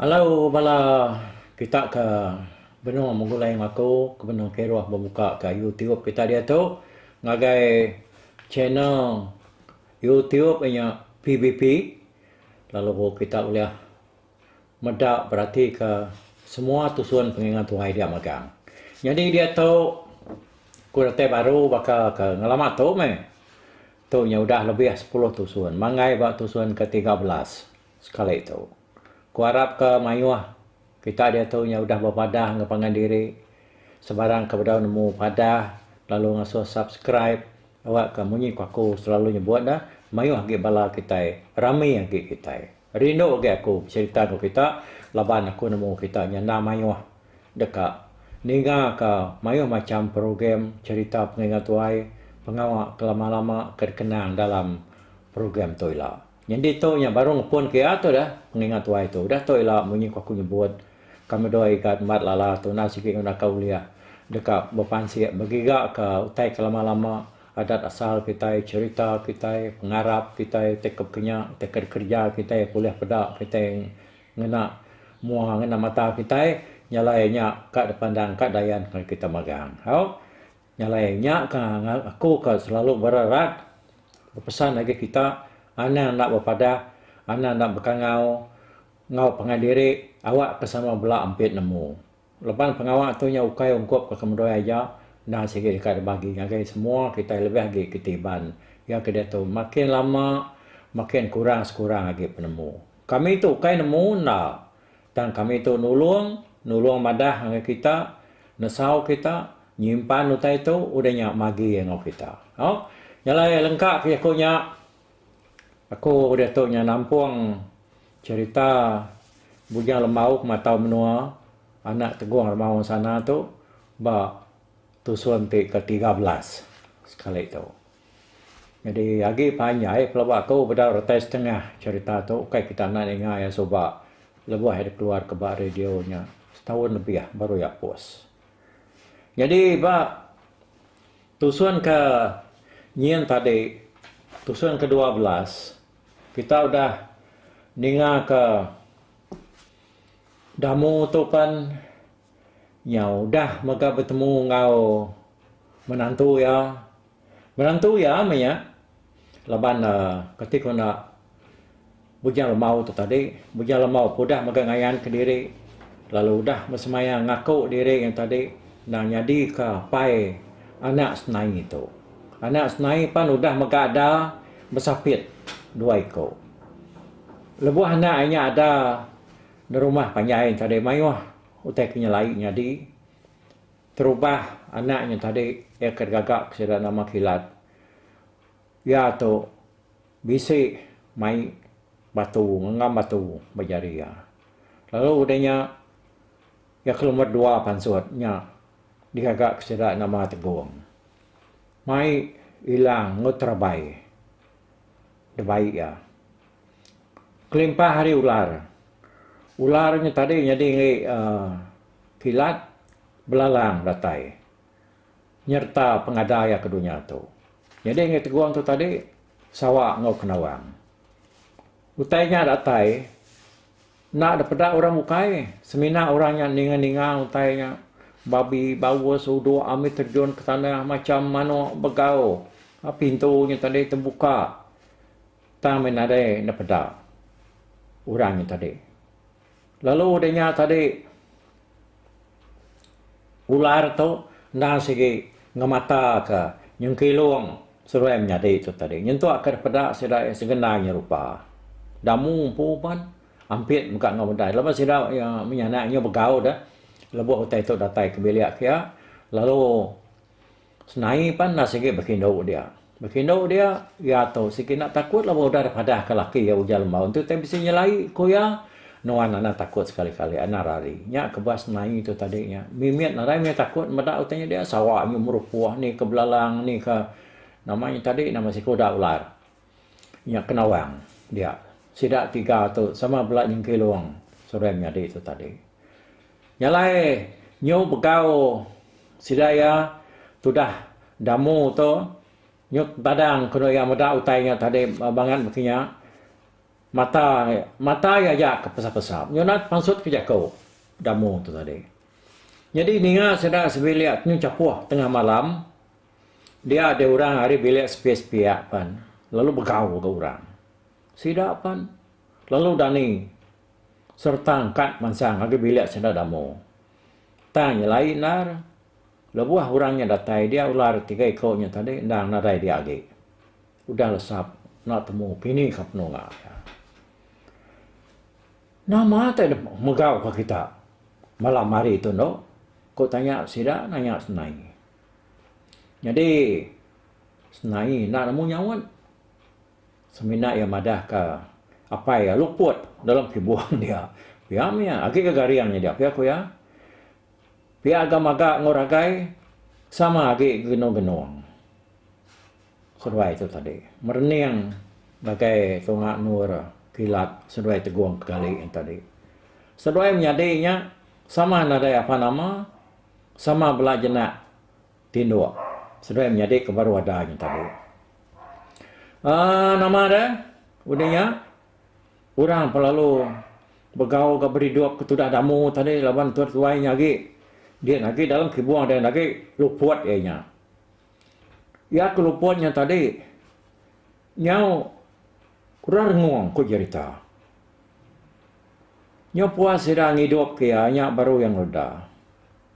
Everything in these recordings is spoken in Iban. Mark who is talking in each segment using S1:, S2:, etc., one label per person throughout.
S1: Alau bala kita ke benung begulai enggau aku ke benung kiruh bebuka ka YouTube kita diatu ngagai channel YouTube inya PBP lalu kita ulih meda beratika semua tusun pengingat tuai dia magang. Nyadi diatu ku datai baru baka ke ngelama tu meh. Tu nya udah lebih sepuluh tusun manggai ba tusun ke 13. Sekali tu. Ku arap ke mayuh kita diatu nya udah bepadah enggau pangan diri sebarang ke bedau nemu padah lalu ngasuh subscribe awak ke munyi ku aku selalu nyebut ne mayuh agi bala kitai rami agi kitai. Rindu agi aku becherita enggau kita laban aku nemu kita nya enda mayuh deka ninga ka mayuh macham program cherita pengingat tuai pengawa ke lama-lama ke dikenang dalam program tu ila. Nyadi tu nya baru ngepun ke iya tu dah pengingat tuai tu. Udah tu ila munyi ku aku nyebut kami dua igat embat lala tu enda sigi nguna ka ulih deka bepansik begiga ka utai ke lama-lama adat asal kitai, cherita kitai, pengarap kitai ti ke pekenya ti ke dikereja kitai ke ulih peda kitai ngena mua ngena mata kitai nya alai nya ka dipandang ka dayan ngagai kita magang. Au. Nya alai nya ka aku ka selalu bererat bepesan agi kita anang enda bepadah anang enda bekangau enggau pangan diri awak ke sama bela ampit nemu. Laban pengawa tu nya ukai ungkup ka kemedoi aja endang sigi deka dibagi ngagai semua kitai lebih agi kiti Iban iya ke diatu makin lama makin kurang sekurang agi penemu. Kami tu ukai nemu enda Tang kami tu nulung, nulung madah ngagai kita, nesau kita, nyimpan utai tu, udah nya magi iya enggau kita. Au, nya alai lengka ke jaku nya, aku diatu nya nampung cherita Bujang Lembau ke matau menua anak Tegung Remaung Sana tu ba tusun ti ke 13 sekali tu. Nyadi agi panjai pelaba aku bedau retai setengah cherita tu ukai kita enda ninga iya suba lebuh iya dikeluar ke ba radio nya setaun lebih baru iya pus. Nyadi ba tusun ke nyin tadi tusun ke 12 kita udah ninga ke Damu tu pen nyau udah mega betemu enggau menantu iya. Menantu iya meh nya laban kati ku enda Bujang Lembau tu tadi. Bujang Lembau pun udah mega ngayan kediri lalu udah besemaya ngaku diri nya tadi endang nyadi ka apai anak Senai tu. Anak Senai pan udah mega ada besapit dua iku. Lebuh anak iya nya ada nerumah panjai tadi mayuh utai ke nyelai nyadi. Terubah anak nya tadi iya ke digaga ke sida nama Kilat. Iya tu bisi mai batu ngenggam batu ba jari iya. Lalu udah nya iya ke lumur dua pansut nya digaga ke sida nama Tegong. Mai ilang enggau terabai dibai iya. Kelimpah ari ular. Ular nya tadi nyadi enggi uhh Kilat belalang datai nyereta pengada iya ke dunya tu. Nyadi enggi Tegong tu tadi sawa enggau Kenawang. Utai nya datai enda dipeda orang bukai semina orang nya ninga-ninga utai nya babi baus udok ami terjun ke tanah macam manok begau pintu nya tadi tebuka tang meh nadai dipeda orang nya tadi. Lalu udah nya tadi ular tu endang sigi ngemataka nyengkilung seduai menyadi tu tadi nyentuk ke dipeda sida iya segenda nyerupa. Damu empu pan ampit mega enggau meda laban sida iya menyanak nyau begau deh lebuh utai tu datai ke bilik ke iya lalu Senai pan enda sigi bekindu dia. Bekindu dia, iya tu sigi enda takut laban udah dipadah ka laki iya ujan lembau enti utai bisi nyelai ku iya, nuan anang takut sekali-kali anang rari. Nya kebuah senai tu tadi nya. Mimit nadai mih takut meda utai nya dia sawa nyu merupuh ni ke belalang ni ke nama nya tadi nama siku da ular. Nya kenawang dia. Sida tiga tu sama bela nyengkilung seruai menyadi tu tadi. Nya alai nyu begau sida iya tudah damu tu nyu tadang kenu iya meda utai nya tadi bangat baka nya. Mata mata iya aja ke pesap-pesap. Nyau pansut ke jaku Damu tu tadi. Nyadi ninga sida sebilik nyu chapuh tengah malam dia deh orang ari bilik sepiak-sepiak pan lalu begau ga orang. Sida pan lalu dani sereta angkat mansang ngagai bilik sida Damu. Tang nyelai endar lebuh orang nya datai dia ular tiga iku nya tadi endang nadai dia agi. Udah lesap enda temu kini ka penunga iya. Nama tai dep megau ka kita malam hari tu endo? Ku tanya sida nanya Senai. Nyadi Senai enda nemu nyaut. Semina iya madah ka apai iya luput dalam kibung dia. Pia mih iya agi ga garing nya dia pia ku iya. Pia ga maga enggau ragai sama agi genung-genung. Seduai tu tadi merening ngagai tunga endur kilat seduai Tegong ke gali nya tadi. Seduai menyadi nya sama nadai apa nama sama bela jenak tinduk seduai menyadi ke baru ada nya tadi. Aaa nama deh udah nya orang pelalu begau ga beridup ke tudah damu tadi laban tuai tuai nya agi din agi dalam kibung din agi luput iya nya. Iya ke luput nya tadi nyau kurang rengung ku jerita. Nyau puas sida ngidup ke iya nya baru iya ngereda.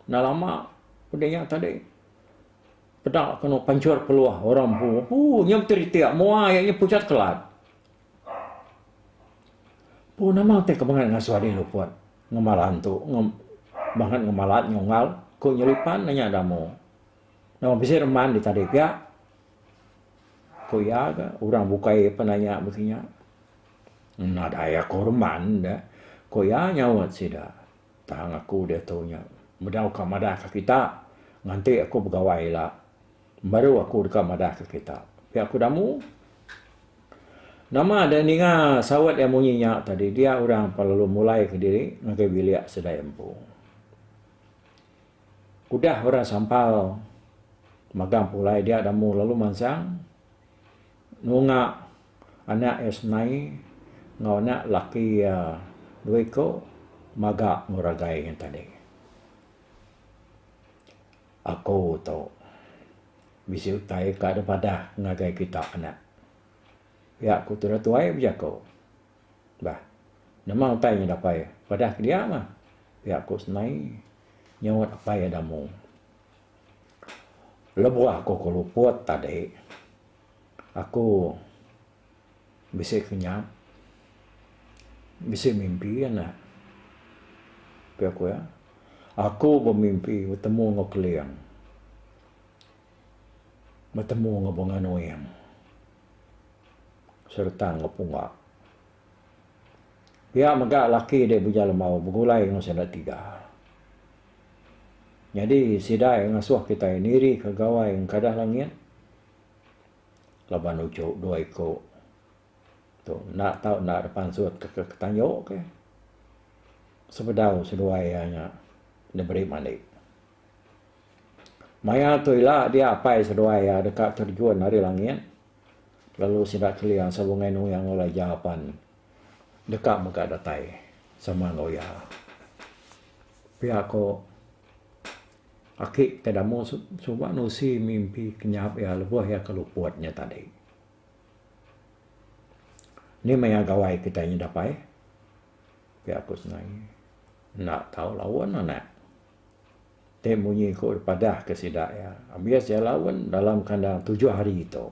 S1: Enda lama udah nya tadi peda kenu panchur peluh orang empu ooh nya beteritik mua iya nya pucat kelat. Empu nama ti ke bangat ngasuh dih luput ngemalan tu bangat ngemalat nyunggal ku nyelipan nya damu. Nama bisi reman di tadi pia? Ku iya ga orang bukai pun nanya baka nya. Nadai aku reman da, ku iya nyaut sida. Tang aku diatu nya bedau ka madah ka kita nganti aku begawai ila baru aku deka madah ka kita. Pia ku Damu. Nama da ninga saut iya munyi nya tadi dia orang pa lalu mulai ka diri ngagai bilik sida iya empu. Udah orang sampal magang pulai dia damu lalu mansang nunga anak iya senai enggau anak laki iya dua iko maga enggau ragai nya tadi. Aku tu bisi utai ka dep padah ngagai kita anak. Pia ku tudah tuai bejaku. Bah nama utai nya dapai padah ke dia mah. Pia ku senai nyaut apai Adamu. Lebuh aku ke luput tadi aku bisi kenyap bisi mimpi anak. Pia ku iya. Aku bemimpi betemu enggau Keling betemu enggau Bunga Nuing sereta enggau Pungga. Pia mega laki dek Bujang Lembau begulai enggau sida tiga. Nyadi sida iya ngasuh kitai niri ke gawai engkadah langit laban uchu dua iku tu enda tau enda dipansut ke tanju ke sebedau seduai iya nya diberi mandi. Maya tu ila dia apai seduai iya deka terjun ari langit. Lalu sida kelia Sabungai Nuyang enggau Laja pan deka mega datai sama enggau iya. Pia ko aki ke damu suba nusi mimpi kenyap iya lebuh iya ke luput nya tadi. Ni maya gawai kitai nya dapai? Pia ko Senai. Enda tau laun anak. Ti munyi ku dipadah ke sida iya. Abis iya laun dalam kandang tujuh hari tu.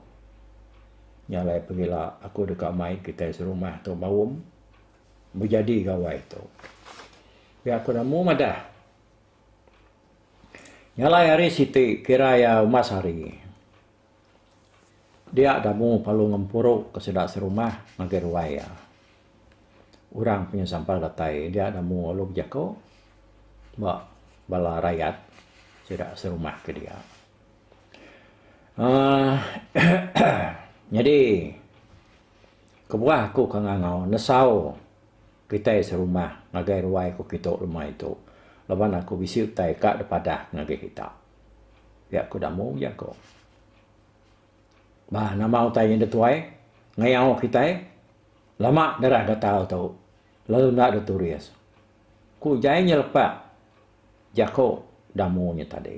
S1: Nya alai pegila aku deka mai kitai serumah tu baum bejadi gawai tu. Pia ku Damu madah. Nya alai hari siti kira iya umbas hari. Dia Damu perlu ngempuru ke sida serumah ngagai ruai iya. Orang punya sampal datai dia Damu lalu bejaku ba bala rayat sida serumah ke dia. uhh Nyadi kebuah aku ke ngangau nesau kitai serumah ngagai ruai ku kitu lemai tu laban aku bisi utai ka dipadah ngagai kita. Pia ku Damu jaku. Bah nama utai nya da tuai ngayau kitai. Lama darah gatal tu lalu enda dituris. Ku Ujai nyelepak jaku Damu nya tadi.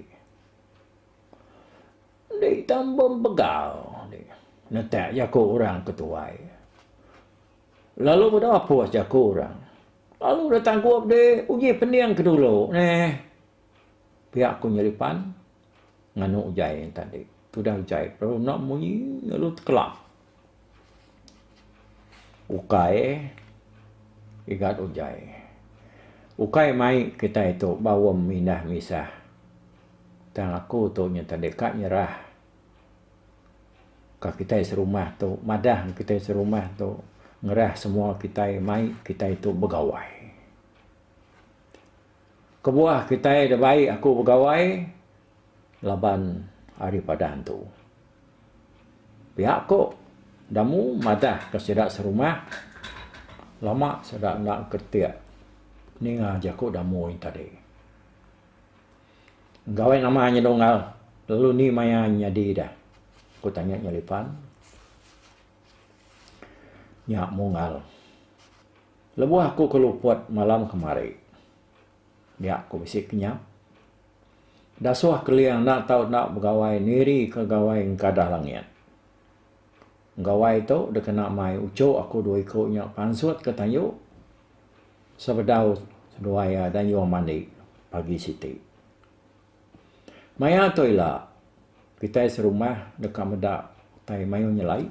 S1: Enti tambah begal netak jaku orang ke tuai. Lalu meda apus jaku orang. Lalu deh tangkup deh uji pening ke dulu neh. Pia ku Nyelipan nganu Ujai tadi. Tudah Ujai perlu enda munyi lalu tekelap. Ukai igat Ujai. Ukai mai kitai tu baum mindah misah. Tang aku tu nya tadi ka nyerah ka kitai serumah tu madah kitai serumah tu ngerah semua kitai mai kitai tu begawai. Kebuah kitai da bai aku begawai laban ari padah antu. Pia ko Damu madah ka sida serumah lama sida enda keretik ninga jaku Damu nya tadi. Gawai nama nya dunggal lalu ni maya nyadi deh ku tanya Nyelipan. Nya munggal. Lebuh aku ke luput malam kemari dia ku bisi kenyap. Dasuh keling enda tau enda begawai niri ke gawai engkadah langit. Gawai tu dikena mai uchu aku dua iku nya pansut ke tanju sebedau seduai iya dayung mandi pagi siti. Maya tu ila kitai serumah deka meda utai mayuh nyelai.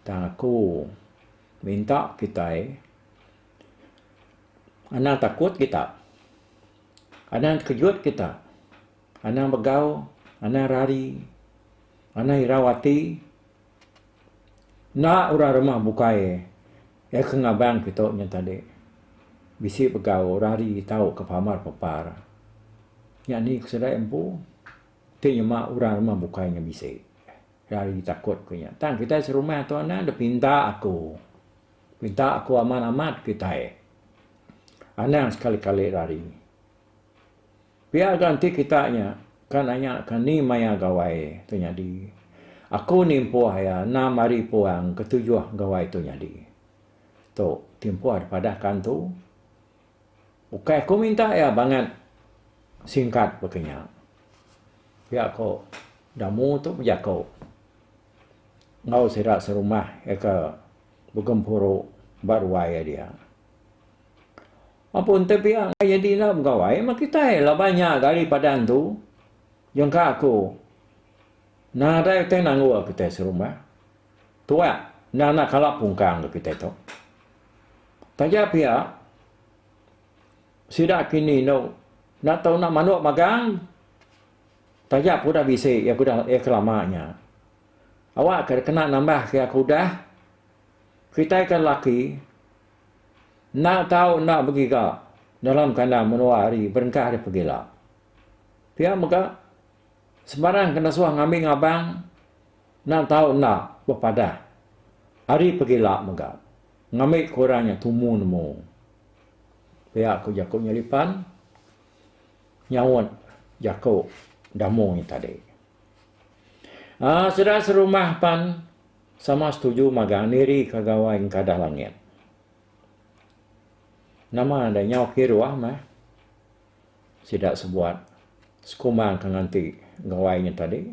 S1: Tang aku minta kitai anang takut kita, anang tekejut kita, anang begau, anang rari. Anang irau ati enda orang rumah bukai iya ke ngabang kitu nya tadi bisi begau rari tau ke pamar pepar. Nya ni ku sida empu ti nyema orang rumah bukai nya bisi rari takut ku nya. Tang kitai serumah tu anang dep pinta aku. Pinta aku amat amat kitai anang sekali kali rari. Pia ga enti kita nya ka nanya ka ni maya gawai tu nyadi. Aku nimpuh iya enam hari puang ke tujuh gawai tu nyadi. Tu timpuh dipadah ka antu. Ukai aku minta iya bangat singkat baka nya. Pia ko Damu tu bejaku enggau sida serumah iya ke begempuru ba ruai iya dia. Ampun enti pia enggai nyadi enda begawai meh kitai laban nya gari padan tu jengka aku nadai utai nanggul kitai serumah tuak enda enda kala pungkang ke kitai tu. Taja pia sida kini endo enda tau enda manuk magang taja pun udah bisi iya ke udah iya ke lama nya. Awak ke kena nambah ke iya ke udah kitai ke lelaki Enda tau enda begiga dalam kandang menua ari berengkah ari pegila. Pia mega, sebarang ke nesuh ngambi ngabang enda tau enda bepadah ari pegila mega ngambi ke orang nya tumu nemu. Pia ku jaku Nyelipan nyaut jaku Damu nya tadi. Aaa sida serumah pan Sama setuju magang niri ka gawai engkadah langit. Nama deh nyau kiruh meh sida sebuat sekumbang ke nganti gawai nya tadi.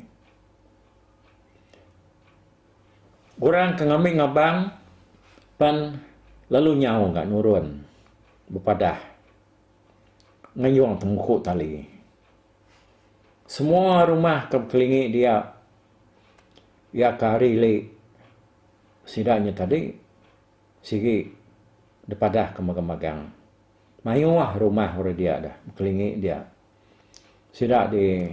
S1: Orang ke ngambi ngabang pan lalu nyau ga nurun bepadah ngayung temuku tali. Semua rumah ke bekelingi dia Iya ke hari ili sida nya tadi sigi dipadah ke magang-magang. Mayuh rumah orang dia dah bekelingi dia. Sida di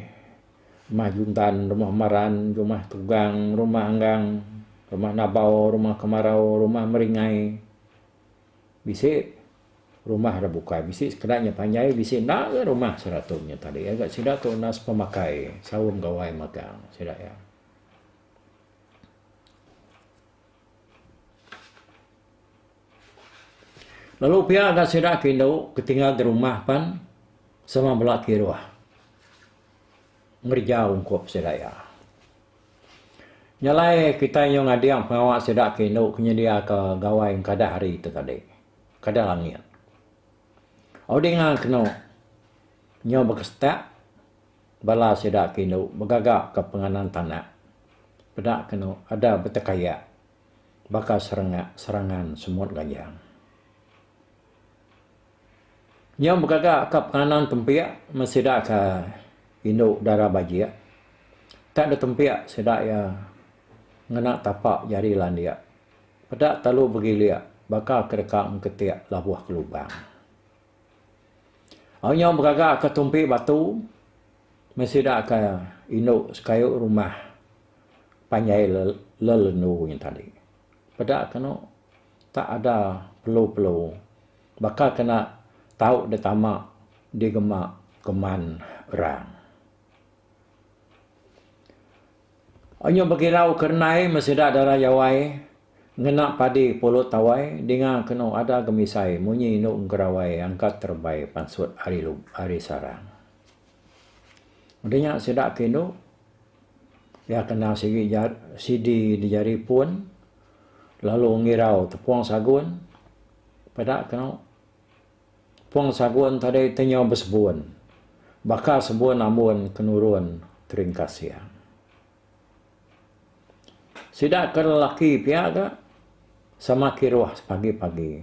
S1: rumah Juntan, rumah Maran, rumah Tugang, rumah Anggang, rumah Nabau, rumah Kemarau, rumah Meringai. Bisi rumah da bukai bisi sekeda nya panjai bisi enda ga rumah sida tu nya tadi ga sida tu enda sepemakai saum gawai magang sida iya. Lalu pia ga sida ke indu ke tinggal di rumah pan sama bela kiruh ngereja ungkup sida iya. Nya alai kitai nyau ngading pengawa sida ke indu ke nyediaka gawai engkadah hari tu tadi. Kadah langit. Au dinga kenu nyau bekesetak bala sida ke indu begaga ke penganan tanak peda kenu ada betekayak baka serengak serangan semut ganjang. Nyau begaga ka penganan tempik men sida ka indu dara bajik. Tak ditempik sida iya ngena tapa jari landik. Peda telu begilik baka ke deka engketik labuh ke lubang. Au nyau begaga ka tumpi batu men sida ka indu sekayu rumah panjai lelendu nya tadi. Peda kenu tak ada pelu-pelu baka kena tau ditama digema keman rang. Anyuh begirau ke rendai mesida dara jawai ngena padi pulut tawai dinga kenu ada gemisai munyi indu engkerawai angkat terebai pansut ari ari sarang. Udah nya sida ke indu iya kena sigi sidi dijari pun lalu ngirau tepung sagun peda kenu pung sagun tadi ti nyau besebun baka sebun ambun ke nurun teringkas siang. Sida ke lelaki pia ga sama kiruh sepagi-pagi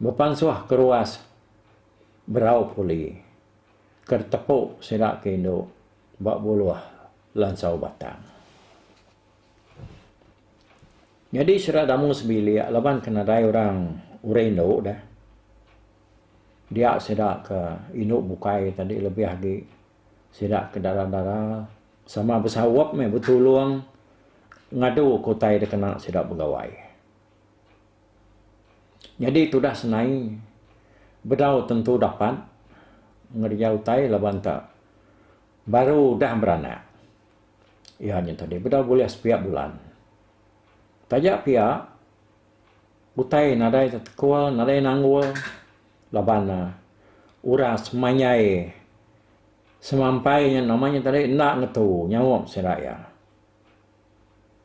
S1: bepansuh keruas berau puli. Ke tepu sida ke indu ba buluh lansau batang. Nyadi sida damu sebilik laban ke nadai orang urang indu deh. Dia sida ke indu bukai tadi lebih agi sida ke dara-dara sama besaup meh betulung ngadu ke utai da kena sida begawai. Nyadi tudah senai bedau tentu dapat ngereja utai laban ta baru udah beranak. Iya nya tadi bedau bulih sepiak bulan. Taja pia utai nadai tetekul nadai nanggul laban ne orang semanyai semampai nya nama nya tadi enda ngetu nyaup sida iya.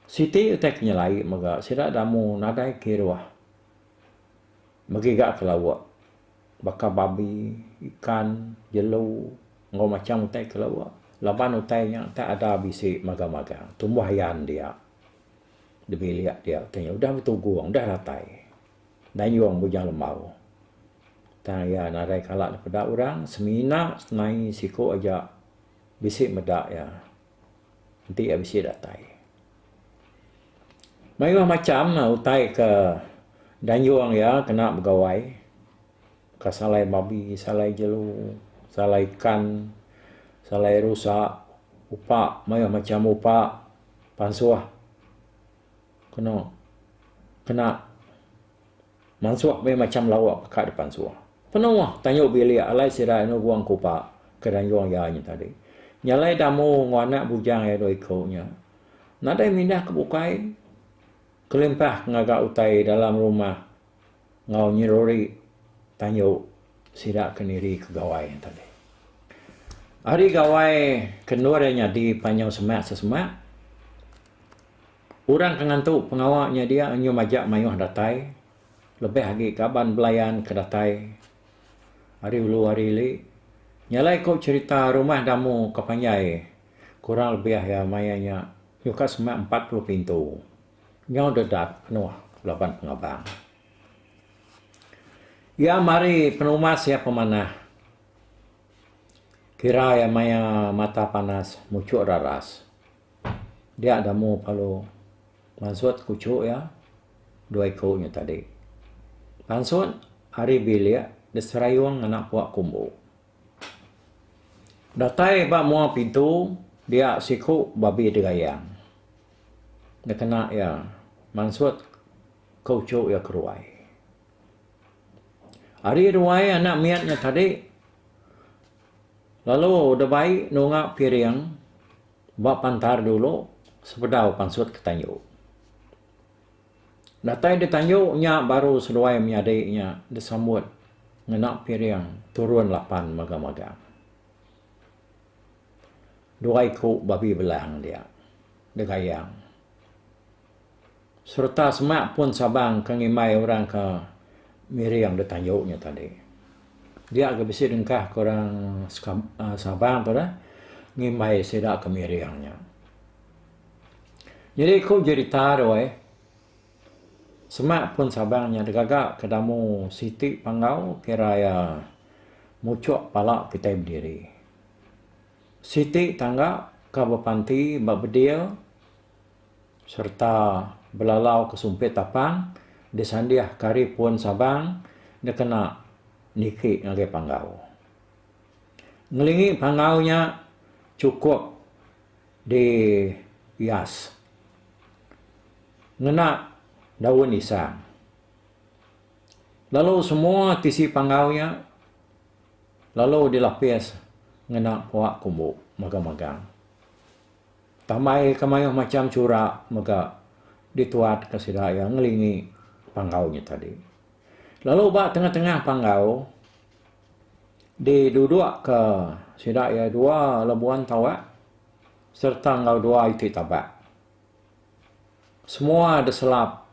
S1: Siti utai ke nyelai mega sida damu nadai kiruh megiga ke lauk baka babi, ikan, jelu enggau macam utai ke lauk laban utai nya tak ada bisi magang-magang tumbuh ayan dia di bilik dia utai nya udah betugung udah datai dayung bujang lembau. Tang iya nadai kala dipeda orang semina senai siku aja bisi meda iya. Enti iya bisi datai. Mayuh macham utai ke danjung iya kena begawai baka salai babi, salai jelu, salai ikan, salai rusa, upa mayuh macham upa pansuh kenu kena Mansuh meh macham lauk peka dipansuh. Penuh tanyu bilik alai sida inu guang kupa ke danjung iya nya tadi. Nya alai damu enggau anak bujang iya dua iku nya. Nadai mindah ke bukai kelimpah ke ngaga utai dalam rumah enggau nyeruri tanyu sida ke niri ke gawai nya tadi. Ari gawai ke endur iya nyadi panjau semak sesemak. Orang ke ngantu pengawa nya dia nyau majak mayuh datai lebih agi kaban belayan ke datai ari ulu ari ili. Nya alai ku cherita rumah damu ke panjai kurang lebih iya maya nya nyuka semak 40 pintu nyau dedat penuh laban pengabang. Iya mari penumas iya pemanah kira iya maya mata panas muchuk raras. Dia damu lalu mansut kuchuk iya dua iku nya tadi. Pansut ari bilik diserayung ngena pua kumbu. Datai ba mua pintu dia siku babi degayang. Dikena iya mansut kuchuk iya ke ruai. Ari ruai anak mit nya tadi lalu dibai nunga piring. Ba pantar dulu sebedau pansut ke tanju. Datai di tanju nya baru seduai menyadi nya disambut ngena piring turun lapan magang-magang. Dua iku babi belang dia digayang. Sereta semak pun sabang ke ngimbai orang ke miring da tanju nya tadi. Dia ga bisi dengkah ke orang sabang tu deh ngimbai sida ke miring nya. Nyadi ku jerita tu ai semak pun sabang nya digaga ke damu siti panggau kira iya muchuk pala kitai bediri. Siti tangga ke bepanti ba bedil. Sereta belalau ke sumpit tapang disandih ke ari pun sabang dikena niki ngagai panggau. Ngelingi panggau nya chukup diias ngena daun isang. Lalu semua tisi panggau nya lalu dilapis ngena pua kumbu magang-magang. Tambai ke mayuh macham chura mega dituatka sida iya ngelingi panggau nya tadi. Lalu ba tengah-tengah panggau didudukka sida iya dua lebuan tawak sereta enggau dua iti tabak. Semua diselap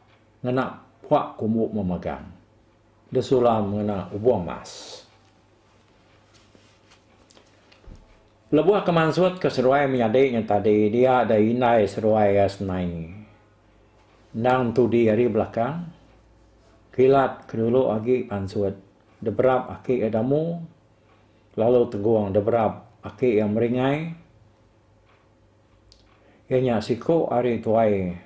S1: ngena puak kumbu memegang disulam ngena ubung mas. Lebuh ke mansut ke seduai menyadi nya tadi dia da indai seduai iya senai. Endang entudi ari belakang, kilat ke dulu agi pansut deberap aki iya damu lalu tegung deberap aki iya meringai. Iya nya siku ari tuai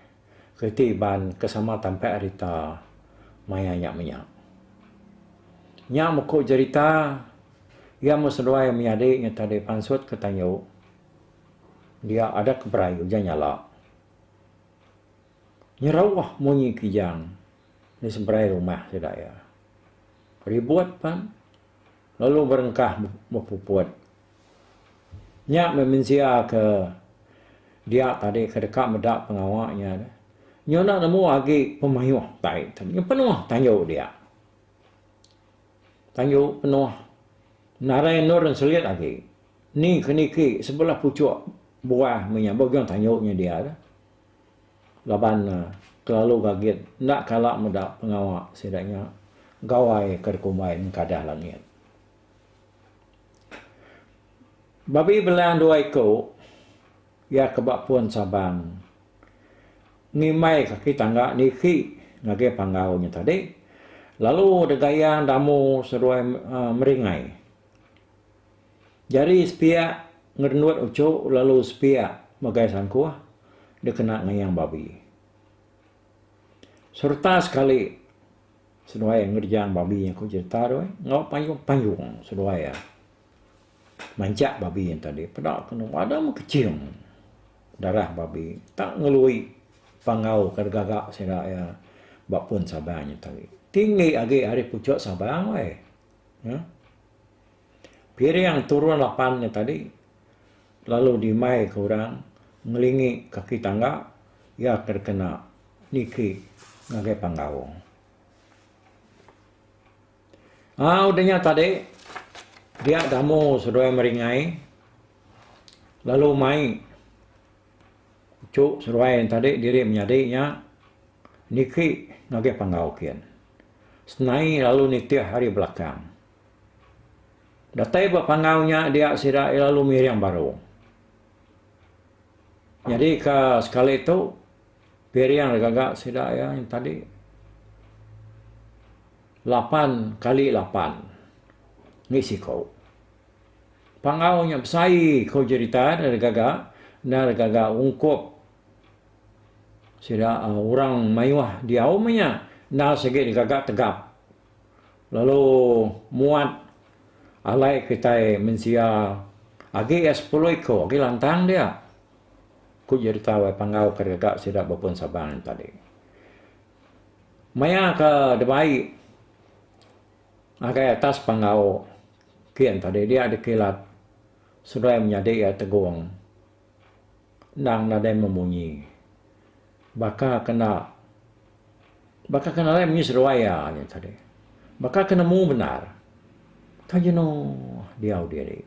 S1: reti Iban ke sama tampak rita maya nya menya. Nya meku jerita iya meh seduai menyadi nya tadi pansut ke tanju dia ada ke berai ujan nyala. Nyerauh munyi kijang di seberai rumah sida iya. Ribut pan lalu berengkah bepuput. Nya meh mensia ke dia tadi ke deka meda pengawa nya. Nyu enda nemu agi pemayuh tai tu. Nyu penuh tanju dia. Tanju penuh nadai endur enselit agi. Ni ke niki sebelah puchuk buah meh nya ba ujung tanju nya dia. Laban ne kelalu gagit enda kala meda pengawa sida nya gawai ke dikumbai Engkadah Langit. Babi belang dua iku iya ke ba pun sabang ngimbai kaki tangga niki ngagai panggau nya tadi lalu degayang damu seduai meringai. Jari sepiak ngerendut uchu lalu sepiak megai sangkuh dikena ngayang babi. Sereta sekali Seduai ngerejang babi nya ku jerita tu eh enggau payung payung seduai iya. Manchak babi nya tadi peda ke nemu ada meh keching darah babi tak ngelui panggau ke digaga sida iya ba pun sabang nya tadi. Tinggi agi ari puchok sabang weh. Uhh piring turun lapan nya tadi lalu dimai ke orang ngelingi kaki tangga iya ke dikena niki ngagai panggau. Aa udah nya tadi dia damu seduai meringai lalu mai uchu seduai tadi diri menyadi nya niki ngagai panggau kin. Senai lalu nitih ari belakang. Datai ba panggau nya dia sida lalu miring baru. Nyadi ka sekali tu piring gaga sida iya nya tadi lapan kali lapan ngi siko. Panggau nya besai ko jerita ne gaga enda gaga ungkup sida orang mayuh diau meh nya enda sigi digaga tegap lalu muat Alai kitai mensia agi iya sepuluh iko agi lantang dia, ku jerita wai panggau ke digaga sida bepun Sabang nya tadi. Maya ke dibai ngagai atas panggau kin tadi dia dikilat seduai menyadi iya Tegong endang nadai memunyi baka kena Baka ke nadai munyi seduai iya nya tadi. Baka ke nemu bendar. Ka jenuh diau diri.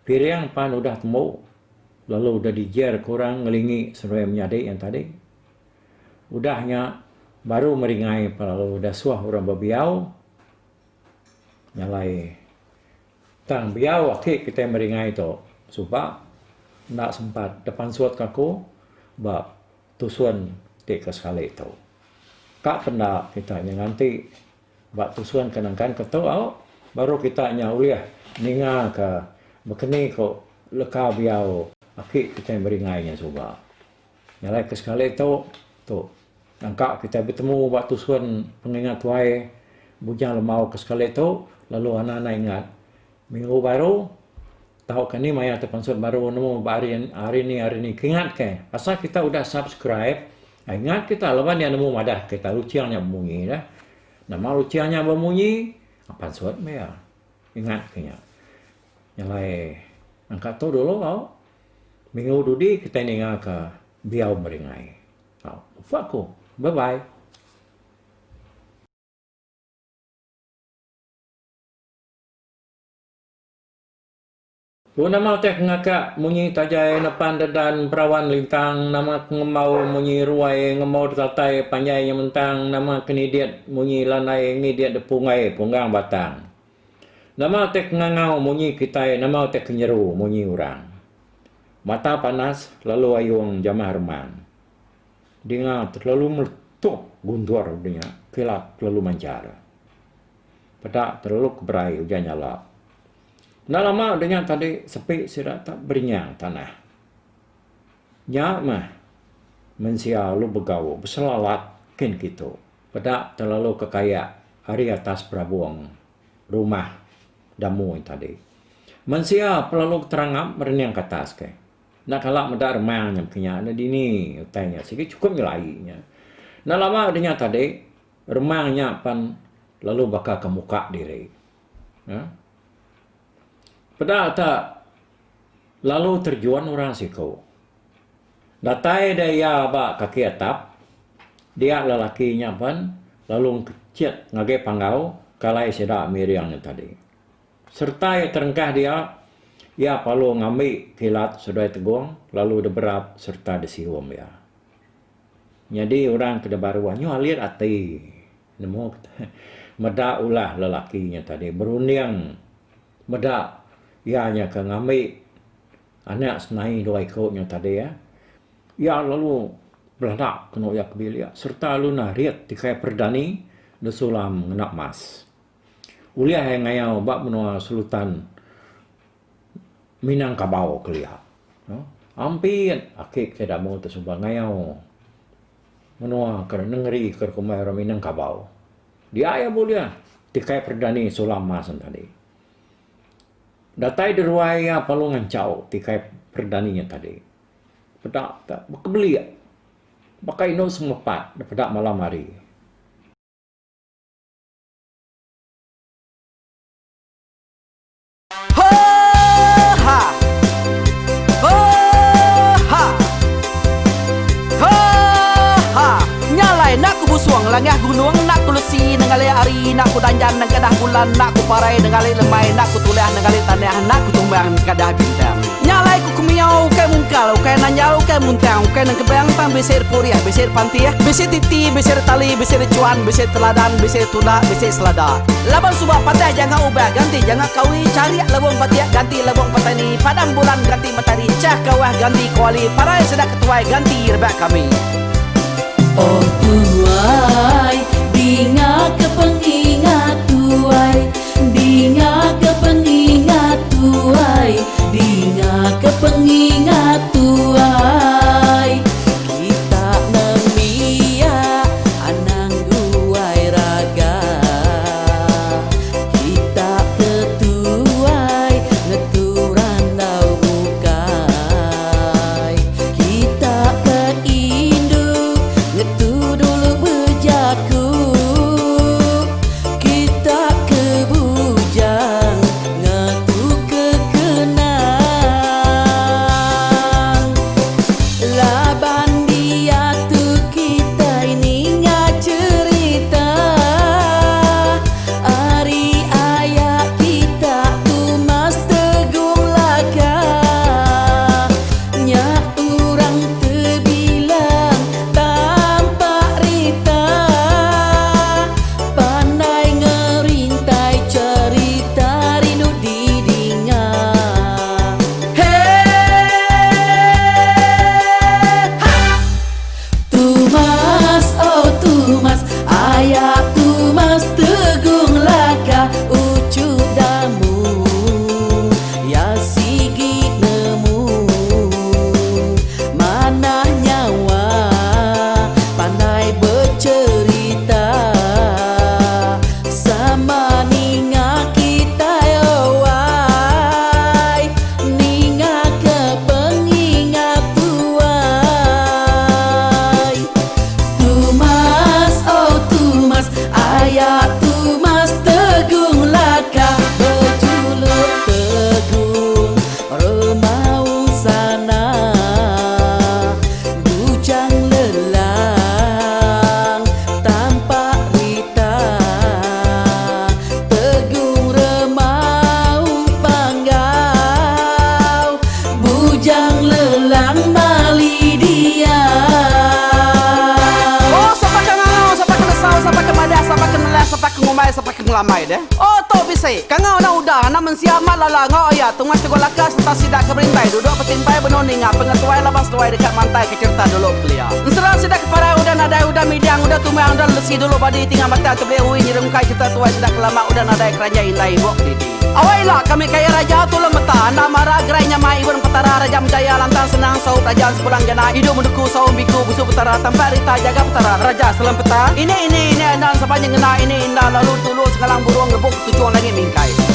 S1: Piring pan udah tembu lalu udah dijer ke orang ngelingi seduai menyadi nya tadi. Udah nya baru meringai lalu dasuh orang bebiau nyalai tang biau aki kitai meringai tu suba enda sempat depansut ka aku ba tusun ti ke sekali tu. Ka penda kita nya nganti ba tusun ke nangkan ke tu au baru kita nya ulih ninga ka bekeni ko leka biau aki kitai meringai nya suba. Nyalai ke sekali tu tu nangka kitai betemu ba tusun pengingat tuai Bujang Lemau ke sekali tu lalu anak anak ingat minggu baru tauka ni maya ti pansut baru nemu ba hari hari ni hari ni kingat ke pasal kita udah subscribe ingat kita laban iya nemu madah kita luching nya bemunyi dah. Nama luching nya bemunyi pansut meh iya ingat ke nya. Nyalai nangka tu dulu au. Minggu dudi kitai ninga ka biau meringai. Au upa ku. Bye bye. Ku nama utai ke ngaka munyi tajai nepan dedan perawan lintang nama ke ngembau munyi ruai ngembau detatai panjai nyementang nama ke nidit munyi landai ngidit depunggai punggang batang. Nama utai ke ngangau munyi kitai nama utai ke nyeru munyi orang. Mata panas lalu ayung jamah remang. Dinga terlalu meletup guntur udah nya kilat lalu manchar. Peda terlalu keberai ujan nyala. Enda lama udah nya tadi sepi sida tak berinyang tanah. Nya meh mensia lalu begau beselalat kin kitu. Peda terlalu kekayak ari atas perabung rumah damu nya tadi. Mensia pelalu terangap merening ke atas ke. Enda kala meda remang nya baka nya ne dini utai nya sigi chukup nyelai nya. Enda lama udah nya tadi remang nya pan lalu baka ke muka diri. uhh Peda ta lalu terjun orang siku. Datai deh iya ba kaki atap, dia lelaki nya pen lalu engkechit ngagai panggau ke alai sida miring nya tadi. Sereta iya terengkah dia, iya parlu ngambi kilat seduai tegong lalu diberap sereta disium iya. Nyadi orang ke dibaruh nyu alit ati nemu meda ulah lelaki nya tadi berunding meda iya nya ke ngambi Anak senai dua iku nya tadi iya lalu belanda kenu iya ke bilik sereta lalu narit tikai perdani disulam ngena mas. Ulih iya ngayau ba menua Sultan Minangkabau kelia. Ampit aki ke damu tu suba ngayau menua ke nengeri ke kumbai orang Minangkabau. Dia iya bulih tikai perdani sulam mas ne tadi. Datai deruai iya perlu nganchau tikai perdani nya tadi. Peda ka bekebelik baka indu semepat daripada malam hari.
S2: Langah gunung enda ku lesi nengali hari enda ku danjan nengkadah bulan enda ku parai nengali lemai enda ku tulah nengali tanah enda ku tumbang nengkadah bintang. Nya alai ku kemiau ukai mungkal ukai nanjal ukai muntang ukai nengkebang tang bisi repurih bisi repantih bisi titi bisi retali bisi rechuan bisi teladan bisi tunda bisi selada. Laban suba patah janga ubah ganti janga kawi charik lebung batik ganti lebung petani padam bulan ganti matahari chah kawah ganti kuali parai sida ketuai ganti rebak kami.
S3: Oh tuai, dinga ke pengingat tuai, dinga ke pengingat tuai, dinga ke pengingat tuai. Kita nembiak anang guai raga. Kita ke tuai ngetu randau bukai. Kita ke indu ngetu dulu bejaku.
S2: ke ngumbai sapa ke ngelambai deh. Oh tu bisi. Kangau enda udah anak mensia amat lala enggau aya tungas tegul laka sereta sida ke berintai duduk betimpai benung ninga pengetuai laban seduai deka mantai ke cherita dulu kelia. Ensera sida ke parai udah nadai udah midang udah tumang udah lesi dulu badi tinga batang tebeli ui nyerungkai cherita tuai sida ke lama udah nadai keranjai indai ibuk didi. Awai ila kami kaya raja tulung meta enda mara gerai nyamai ibun petara raja menjaya lantang senang saup raja sepulang jana idup menduku saum biku busu petara tampak rita jaga petara raja selam peta ini ini ini enda sapa nyengena ini inda lalu tulung sengalang burung ngebuk tuchung langit mingkai.